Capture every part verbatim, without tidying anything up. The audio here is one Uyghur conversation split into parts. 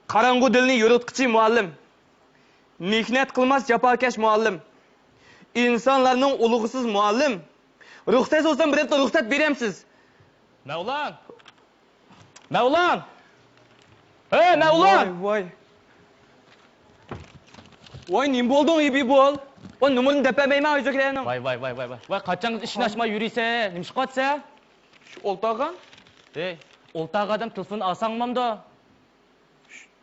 قاراڭغۇ دىلنى يورۇتقۇچى مۇئەللىم. مېھنەت قىلماس جاپاكەش مۇئەللىم. ئىنسانلارنىڭ ئۇلىغىسىز مۇئەللىم. رۇخسەت سورىسام بىر ھەپتە رۇخسەت بېرەمسىز؟ مەۋلان! مەۋلان! ھەي، مەۋلان! ۋاي، ۋاي. ۋاي، نېمە بولدۇڭ، ئىبىبول؟ ۋاي، نومۇرىنى دەپ بەرمەيمەن ئۆزۈكلەرنىڭ. ۋاي، ۋاي، ۋاي، ۋاي، ۋاي. ۋاي، قاچان ئىشىنى ئاچماي يۈرىسەن؟ نېمە ئىش قىلىۋاتىسەن؟ شۇ ئولتۇرغان. ھەي، ئولتۇرغان ئادەم تېلېفوننى ئالساڭ بولمامدۇ؟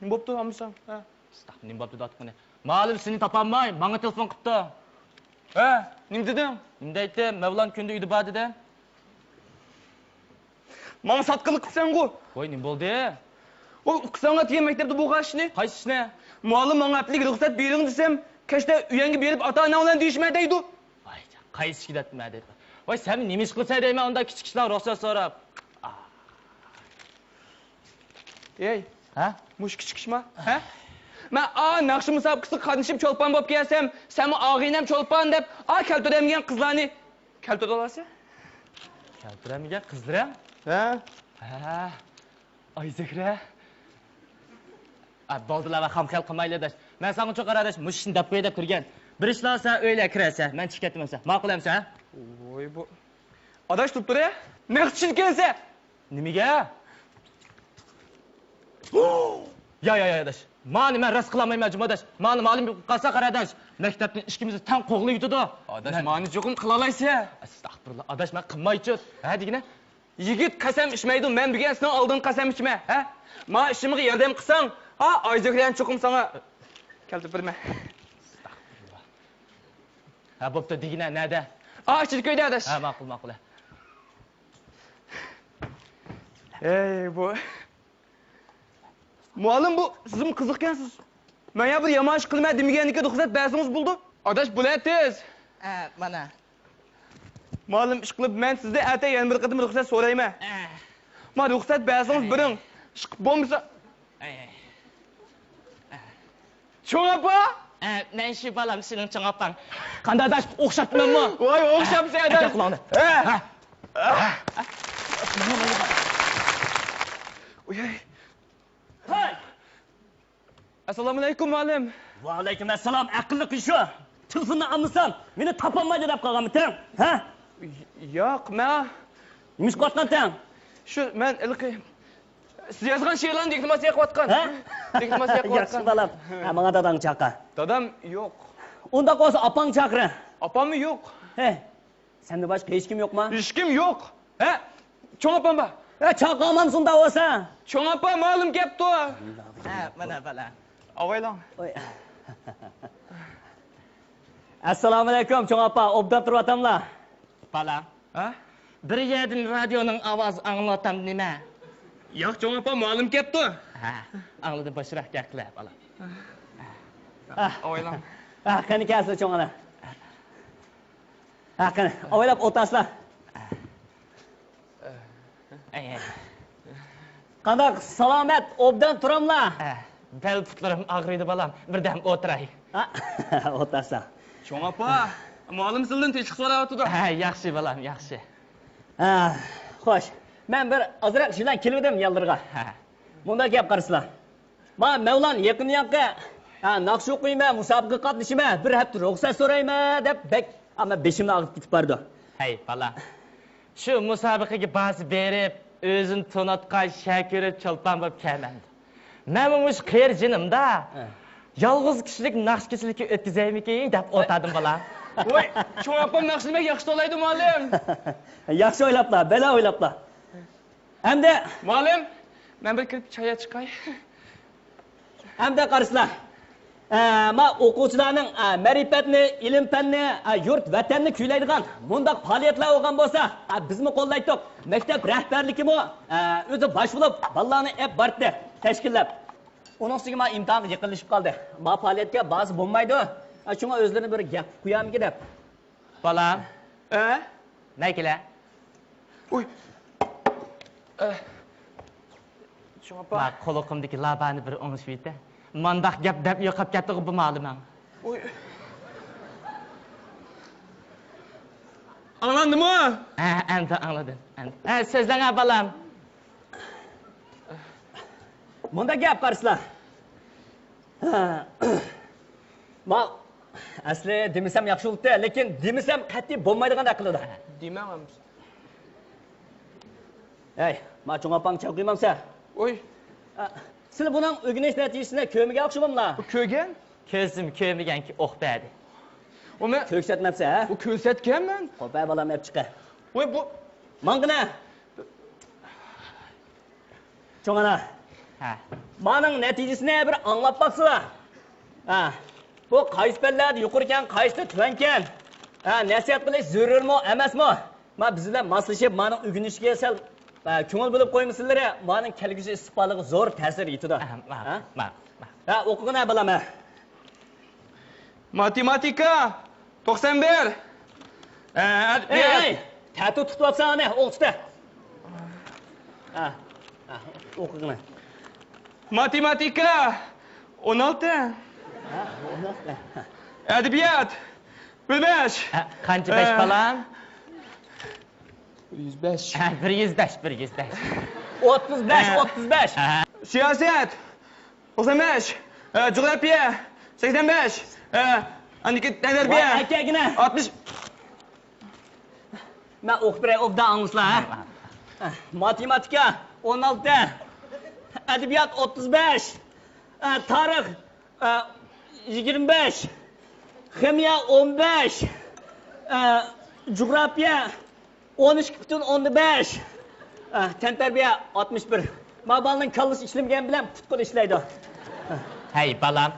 نېمە بوپتۇ، ئاممىسام؟ ھە؟ ئەستەغپۇرۇللا، نېمە بوپتۇ دەۋاتقىنى؟ مۇئەللىم سېنى تاپالماي، ماڭا تېلېفون قىپتۇ. ھە؟ نېمە دېدىڭ؟ نېمە دەيتتىم؟ مەۋلان كۈندە ئۆيدە بار دېدىم. ماڭا ساتقىنلىق قىپسەنغۇ. ۋاي، نېمە بولدى؟ ۋاي، ئۇقساڭغا دېگەن مەكتەپتە بولغان ئىشنى. قايسى ئىشنى؟ مۇئەللىم ماڭا ھەپتىلىك رۇخسەت بېرىڭ دېسەم، كەچتە ئۆيەڭگە بېرىپ ئاتا-ئاناڭ بىلەن دېيىشمە دەيدۇ. ۋاي، قايسى ئىشكە دەتمە دەيدۇ. ۋاي، سەن نېمە ئىش قىلسا دەيمەن ئۇنداق كىچىك كىشىلەر رۇخسەت سوراپ. ھەي، ھە؟ مۇشۇ كىچىك ئىشما؟ ھە؟ مەن ئا ناخشا مۇسابىقىسىگە قاتنىشىپ چولپان بولۇپ كەلسەم، سەنمۇ ئاغىنەم چولپان دەپ، ئا كەلتۈرەلمىگەن قىزلارنى كەلتۈرۈۋالىسەن؟ كەلتۈرەلمىگەن قىزلىرىڭ؟ ھە؟ ھە. ئاي زۆھرە. ئا، بولدىلا، ۋە خام خىيال قىلمايلى، ئاداش. مەن ساڭا چوقۇ، ئاداش، مۇشۇ ئىشنى دەپ قوياي دەپ تۇرگەن. بىر ئىش بولسا ئۆيلە كىرەسەن، مەن چىقىپ كەتتىم دېسە. ماقۇل ئەمسە، ھە؟ ۋوي، بۇ ئاداش تۇرۇپ تۇرە. نەق چۈشىدىكەنسەن. نېمىگە؟ يا، يا، يا، ئاداش. مانى مەن راست قىلالمايمەن جۇمۇ، ئاداش. مانى مۇئەللىم قالسا قارا، ئاداش. مەكتەپتىن ئىككىمىزنى تەڭ قوغلىۋېتىدۇ. ئاداش، مەن مانى چوقۇم قىلالايسەن. ئەستەغپۇرۇللا، ئاداش، مەن قىلمايچۇ. ھە، دېگىنە. يىگىت قەسەم ئىچمەيدۇ، مەن بۈگۈن سېنىڭ ئالدىڭدا قەسەم ئىچىمەن، ھە؟ ما ئىشىمغا ياردەم قىلساڭ، ھا، ئايزۆھرەنى چوقۇم ساڭا كەلتۈرۈپ بېرىمەن. ئەستەغپۇرۇللا. ھە، بوپتۇ، دېگىنە، نەدە؟ ئا، ئىچىدىكى ئۆيدە، ئاداش. ھە، ماقۇل، ماقۇل. ھەي، بۇ. مۇئەللىم، بۇ سىزمۇ قىزىقكەنسىز. مەن يا بىر يامان ئىش قىلىمەن دېمىگەندىكىن رۇخسەت بەرسىڭىز بولىدۇ. ئاداش، بۇلار تېز. ھە، مانا. مۇئەللىم، ئىشقىلىپ، مەن سىزدىن ئەتە يەنە بىر قېتىم رۇخسەت سورايمەن. ھە. ما، رۇخسەت بەرسىڭىز بېرىڭ. ئىشقىلىپ بولمىسا. ھە. چوڭ ئاپا! ھە، مەن شۇ بالام، سېنىڭ چوڭ ئاپاڭ. قانداق ئاداش، ئوخشاپتىمەنمۇ؟ ۋاي، ئوخشاپسەن، ئاداش. ئەكەل قۇلاقنى. ھە. ھە. ھە. ھەي! ئەسسالامۇئەلەيكۇم، مۇئەللىم. ۋەئەلەيكۇم ئەسسالام، ئەقىللىق شۇ. تېلېفوننى ئالمىسام، مېنى تاپالمايدۇ دەپ قالغانمىتىڭ، ھە؟ ياق، مەن. نېمە ئىش قىلىۋاتقانتىڭ؟ شۇ، مەن ھېلىقى سىز يازغان شېئىرلارنى دېكلاماتسىيە قىلىۋاتقان. ھە؟ دېكلاماتسىيە قىلىۋاتقان. ياخشى، بالام. ھە، ماڭا داداڭنى چاقىر. دادام يوق. ئۇنداق بولسا ئاپاڭنى چاقىرە. ئاپاممۇ يوق. ھە. سەندىن باشقا ھېچكىم يوقما؟ ھېچكىم يوق. ھە؟ چوڭ ئاپام بار. ھە، چاقىرمامسىز ئۇنداق بولسا. چوڭ ئاپا، مۇئەللىم كەپتۇ. ھە، مانا بالا. ئاۋايلاڭ. ئوي. ئەسسالامۇئەلەيكۇم، چوڭ ئاپا، ئوبدان تۇرۇۋاتاملا؟ بالا. ھە؟ بىر يەردىن رادىيونىڭ ئاۋازى ئاڭلىۋاتام نېمە؟ ياق، چوڭ ئاپا، مۇئەللىم كەپتۇ. ھە، ئاڭلىدىم، باشراق گەپ قىلە، بالا. ئاۋايلاڭ. ھە، قېنى كەلسىلە، چوڭ ئانا. ھە، قېنى، ئاۋايلاپ ئولتۇرسىلا. ئەي، ئەي. قانداق، سالامەت، ئوبدان تۇراملا؟ ھە، بەل پۇتلىرىم ئاغرىيدۇ، بالام. بىردەم ئولتۇراي. ھە، ئولتۇرسا. چوڭ ئاپا، مۇئەللىم سىزدىن تىنچلىق سوراۋاتىدۇ. ھە، ياخشى، بالام، ياخشى. ھە، خوش. مەن بىر ئازراق ئىش بىلەن كېلىۋىدىم يانلىرىغا. ھە. مۇنداق گەپ قارىسىلا. ما، مەۋلان يېقىن ياققا، ھە، ناخشا ئوقۇيمەن، مۇسابىقىگە قاتنىشىمەن، بىر ھەپتە رۇخسەت سورايمەن دەپ بەك، ئەمما بېشىمنى ئاغرىتىپ كېتىپ بارىدۇ. ھەي، بالا. شۇ مۇسابىقىگە بارسا بېرىپ، ئۆزىنى تونۇتقان شاكىرى چولپان بولۇپ كەلمەمدۇ. مەنمۇ مۇشۇ قېرى جېنىمدا ھە. يالغۇز كىشىلىك ناخشا كېچىلىكى ئۆتكۈزەيمىكىن دەپ ئولتۇردۇم، بالا. ۋاي، چوڭ ئاپام ناخشىنى بەك ياخشى توۋلايدۇ، مۇئەللىم. ياخشى ئويلاپلا، بەلا ئويلاپلا. ئەمدى مۇئەللىم، مەن بىر كىرىپ چاي ئىچىپ چىقاي. ئەمدى قارىسىلا. ئە، ما ئوقۇغۇچىلارنىڭ، ئە، مەرىپەتنى، ئىلىم-پەننى، ئە، يۇرت-ۋەتەننى كۈيلەيدىغان مۇنداق پائالىيەتلەر بولغان بولسا، ئە، بىزمۇ قوللايتتۇق. مەكتەپ رەھبەرلىكىمۇ، ئە، ئۆزى باش بولۇپ، بالىلارنى ئېلىپ باراتتى، تەشكىللەپ. ئۇنىڭ ئۈستىگە ما ئىمتىھانغا يېقىنلىشىپ قالدى. ما پائالىيەتكە بارسا بولمايدۇ. ئە، شۇڭا ئۆزلىرىنى بىر گەپ قىلىپ قويامىكىن دەپ. بالام. ئە؟ نەگىلە؟ ئۇي. ئە. چوڭ ئاپا. ما قۇلىقىمدىكى لابانى بىر ئوڭشىۋېتە. مانداق گەپ دەپ يوقاپ كەتتىغۇ بۇ مالىماڭ. ئۇي. ئاڭلاندىمۇ؟ ھە، ئەمدى ئاڭلىدىم. ئەمدى. ھە، سۆزلەڭ، ھە، بالام. مۇنداق گەپ قارىسىلا. ما ئەسلى دېمىسەم ياخشى بولاتتى، لېكىن دېمىسەم قەتئىي بولمايدىغاندەك قىلىدۇ. دېمەڭ ئەمىسە. ھەي، ما چوڭ ئاپاڭ چاقىرمامسە؟ ۋوي. ئا، سىلى بۇنىڭ ئۆگىنىش نەتىجىسىنى كۆرمىگەن ئوخشىماملا؟ بۇ كۆرگەن؟ كۆزۈم كۆرمىگەنكى ئوق بەردى. ئۇ مەن كۆرسەتمەپسە، ھە؟ بۇ كۆرسەتكەن مەن. قوپە بالام ئەپ چىقە. ۋوي، بۇ. ماڭغىنە. چوڭ ئانا. ھە. مانىڭ نەتىجىسىنى بىر ئاڭلاپ باقسىلا. ھە. بۇ قايسى پەنلەردە يۇقىرىكەن، قايسىدا تۆۋەنكەن؟ ھە، نەسىھەت قىلىش زۆرۈرمۇ، ئەمەسمۇ؟ ما بىز بىلەن ماسلىشىپ، مانىڭ ئۆگىنىشىگە سەل، ھە، كۆڭۈل بۆلۈپ قويمىسىلىرى، مانىڭ كەلگۈسى ئىستىقبالىغا زور تەسىر يېتىدۇ. ھە، ماقۇل، ھە؟ ماقۇل، ماقۇل. ھە، ئوقۇغىنە بالام، ھە. ماتېماتىكا، توقسان بىر. ئە، ئەي، ئەي، تەتۈر تۇتۇۋاتساڭ، ئەنە، ئوڭ تۇتە. ھە، ھە، ئوقۇغىنە. ماتېماتىكا، ئون ئالتە. ھە، ئون ئالتە. ئەدەبىيات، بىر بەش. ھە، قانچە بەش، ئە، بالام؟ بىر يۈز بەش. ھە، بىر يۈز بەش، بىر يۈز بەش. ئوتتۇز بەش، ھە. ئوتتۇز بەش. ھە. سىياسەت، توقسان بەش، ئە، جۇغراپىيە، سەكسەن بەش، ئە، ئاندىكى تەنتەربىيە، ۋاي، ئەكەگىنە. ئاتمىش. مەن ئوقۇپ بېرەي، ئوبدان ئاڭلىسىلا، ھە؟ ماتېماتىكا، ئون ئالتە، ئەدەبىيات، ئوتتۇز بەش، ئە، تارىخ، ئە، يىگىرمە بەش، خىمىيە، ئون بەش، ئە، جۇغراپىيە، ئون ئىككى پۈتۈن ئوندىن بەش. ئە، تەنتەربىيە ئاتمىش بىر. ما بالىنىڭ كاللىسى ئىشلىمىگەن بىلەن پۇت-قول ئىشلەيدۇ. ھەي، بالام.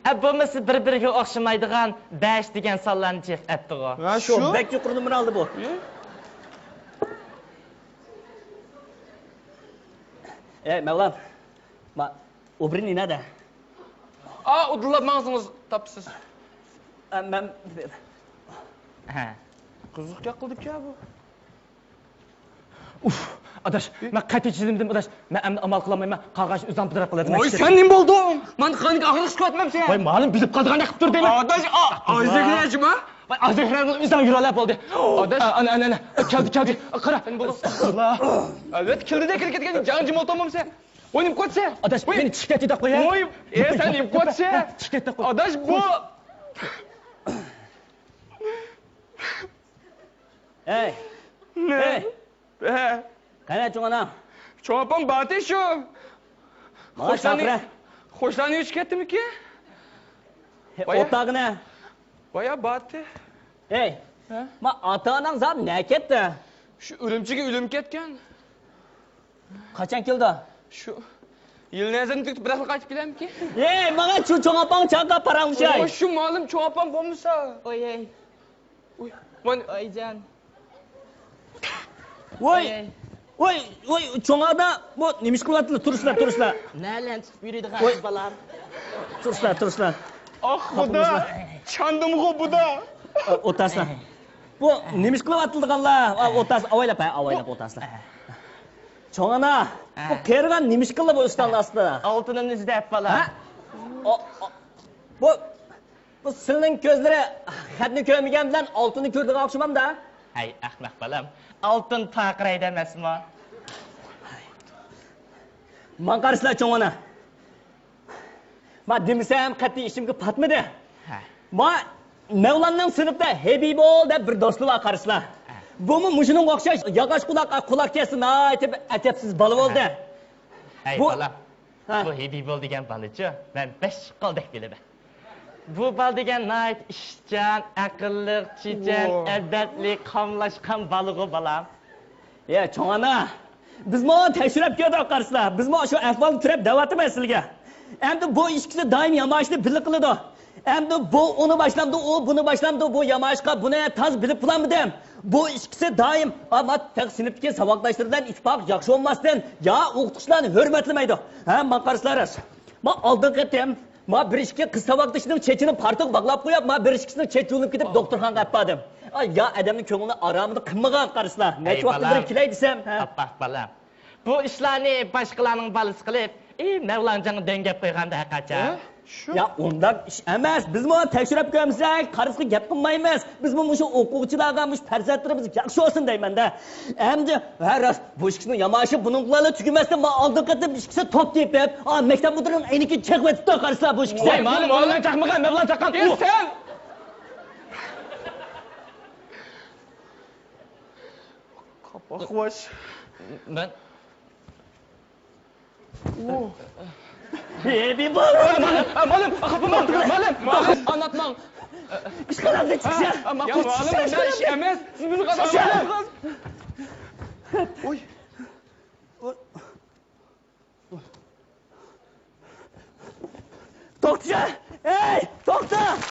ئە، بولمىسا بىر-بىرىگە ئوخشىمايدىغان بەش دېگەن سانلارنى جىق ئەپتىغۇ. ھە، شۇ، شۇ. بەك يۇقىرى نومۇر ئالدى بۇ. ھە؟ ئەي، مەۋلان. ما، ئوبرىنى نەدە؟ ئا، ئۇدۇللاپ ماڭسىڭىز تاپىسىز. ئە، مەن. ھە. قىزىق گەپ قىلدىكەن بۇ. ئۇف، ئاداش، مەن قەتئىي چىدىمىدىم، ئاداش. مەن ئەمدى ئامال قىلالمايمەن. قالغان ئىشنى ئۆزۈڭ پىدىراپ قىلىۋەتمەن. ۋاي، سەن نېمە بولدۇڭ؟ مەن قانىنىڭ ئاغرىقى چىقىۋاتمامسەن؟ ۋاي، مالىم بىلىپ قالىدىغاندەك قىلىپ تۇردى مەن. ئاداش، ئا-، ئاغزىنى ئاچما. ۋاي، ئاغزىنى ئۆزۈڭ يۈرەلەپ بولدى. ئاداش. ئا، ئانا، ئانا، ئانا. كەلدى، كەلدى. قارا. سەن بولدۇڭ. ئەلۋەتتە، كەلدى دە، كەلدى، كەلدى. جاڭ جىم ئولتۇرمامسەن؟ ۋاي، نېمە قىلىۋاتىسەن؟ ئاداش، ۋاي. مېنى چىقىپ كەتتى دەپ قويە. ۋاي، ئە، سەن نېمە قىلىۋاتىسەن؟ چىقىپ كەتتى دەپ قوي. ئاداش، بۇ. ھەي. نە؟ ھەي. ھە. قېنى چوڭ ئانا؟ چوڭ ئاپام بارتى شۇ. ماڭا چاقىرە. خوشلارنى ئۆچۈپ كەتتىمىكى؟ ھە، بايا. ئولتۇرغىنە. بايا بارتى. ھەي. ھە؟ ما ئاتا-ئاناڭ زادى نەگە كەتتى؟ شۇ ئۈرۈمچىگە ئۆلۈم كەتكەن. قاچان كېلىدۇ؟ شۇ يىل نەزىرىنى تۈگىتىپ بىراقلا قايتىپ كېلەمىكى؟ ھەي، ماڭا شۇ چوڭ ئاپاڭ چاقىر پاراڭلىشاي. ۋاي، شۇ مالىم چوڭ ئاپام بولمىسا. ۋاي، ھەي. ۋاي، ۋاي. ئايجان. ۋاي، ۋاي، ۋاي، چوڭ ئادا، بۇ نېمە ئىش قىلىۋاتىدۇ؟ تۇرۇسىلا، تۇرسىلا. نەلەرنى تۇتۇپ يۈرىدىغان قىز بالام. تۇرسىلا، تۇرسىلا. ئاھ، خۇدا، چاندىمغۇ بۇدا. ئولتۇرسىلا. بۇ نېمە ئىش قىلىۋاتىدىغانلار؟ ئولتۇرسىلا، ئاۋايلاپ، ھە، ئاۋايلاپ ئولتۇرسىلا. چوڭ ئانا، بۇ قېرىغان نېمە ئىش قىلدى بۇ ئۈستەلنىڭ ئاستىدا؟ ئالتۇنۇمنى ئىزدەپ بالا. ھە؟ بۇ بۇ سىلنىڭ كۆزلىرى خەتنى كۆرمىگەن بىلەن ئالتۇننى كۆرىدىغان ئوخشىمامدا؟ ھەي، ئەخمەق بالام، ئالتۇن تاقىرايدۇ ئەمەسمۇ؟ ماڭا قارىسىلا، چوڭ ئانا. ما دېمىسەم، قەتئىي ئىچىمگە پاتمىدى. ھە. ما مەۋلاننىڭ سىنىپتا ھېبىبول دەپ بىر دوستى بار، قارىسىلا. ھە. بۇمۇ مۇشۇنىڭغا ئوخشاش ياغاچ قۇلاق، قۇلاق كەتسە ناھايىتى بىر ئەدەپسىز بالا بولدى. ھەي، بۇ بالام. ھە. بۇ ھېبىبول دېگەن بالىچۇ، مەن بەش قولدەك بىلىمەن. بۇ بالا دېگەن ناھايىتى ئىشچان، ئەقىللىق، چېچەن، ئەدەپلىك، قاملاشقان بالىغۇ، بالام. يا، چوڭ ئانا، بىزمۇ تەكشۈرۈپ كۆردۇق، قارىسىلا. بىزمۇ شۇ ئەھۋالنى تۈرەپ دەۋاتىمەن سىلىگە. ئەمدى بۇ ئىككىسى دائىم ياماشنى بىللە قىلىدۇ. ئەمدى بۇ ئۇنى باشلامدۇ، ئۇ بۇنى باشلامدۇ، بۇ ياماشقا بۇنى تاز بىلىپ بولالمىدىم. بۇ ئىككىسى دائىم، ئا، ما تېخى سىنىپتىكى ساۋاقداشلىرى بىلەن ئىتتىپاق ياخشى بولماستىن، يا ئوقۇتقۇچىلارنى ھۆرمەتلىمەيدۇ. ھە، ماڭا قارىسىلا راست. ما ئالدىنقى قېتىم، ما بىر ئىككى قىز ساۋاقدىشىنىڭ چېچىنى پارتىغا باغلاپ قويۇپ، ما بىر ئىككىسىنىڭ چېچى يۇلۇنۇپ كېتىپ، دوختۇرخانىغا ئەپ باردىم. ئا، يا ئادەمنىڭ كۆڭلىنى ئارامىدا قىلمىغان قارىسىلا. نەچچە ۋاقىتتىن بېرى كېلەي دېسەم، ھە. ئاپپاق بالام. بۇ ئىشلارنى باشقىلارنىڭ بالىسى قىلىپ، ئى، مەۋلانجانغا دەڭگەپ قويغاندا ھەققاچان. ھە؟ يا، ئۇنداق ئىش ئەمەس. بىزمۇ تەكشۈرۈپ كۆرمىسەك، قارىسىغا گەپ قىلمايمىز. بىزمۇ مۇشۇ ئوقۇغۇچىلارغا مۇشۇ پەرزەنتلىرىمىز ياخشى بولسۇن دەيمەن-دە. ئەمدى، ھە، راست، بۇ ئىككىسىنىڭ يامىشى بۇنىڭغىلا تۈگىمەستىن، مانا ئالدىنقى قېتىم ئىككىسى توپ تېپىپ، ئا، مەكتەپ مۇدىرىنىڭ ئەينىكىنى چېقىۋېتىپتۇ، قارىسىلا بۇ ئىككىسى. ۋاي، مانا، مانا، مەن چاقمىغان، مەبلەغ چاققان. ئۇ. سەن! قاپاق باش. مەن ئۇ. ھېي، بىبۇ! مۇئەللىم، مۇئەللىم، مۇئەللىم، مۇئەللىم، ئاڭلاتماڭ. ئىشقىلىپ چىقىشە. يا مۇئەللىم، بۇنداق ئىش ئەمەس. سىز بۇنى قانداق قىلدىڭىز؟ ئوي.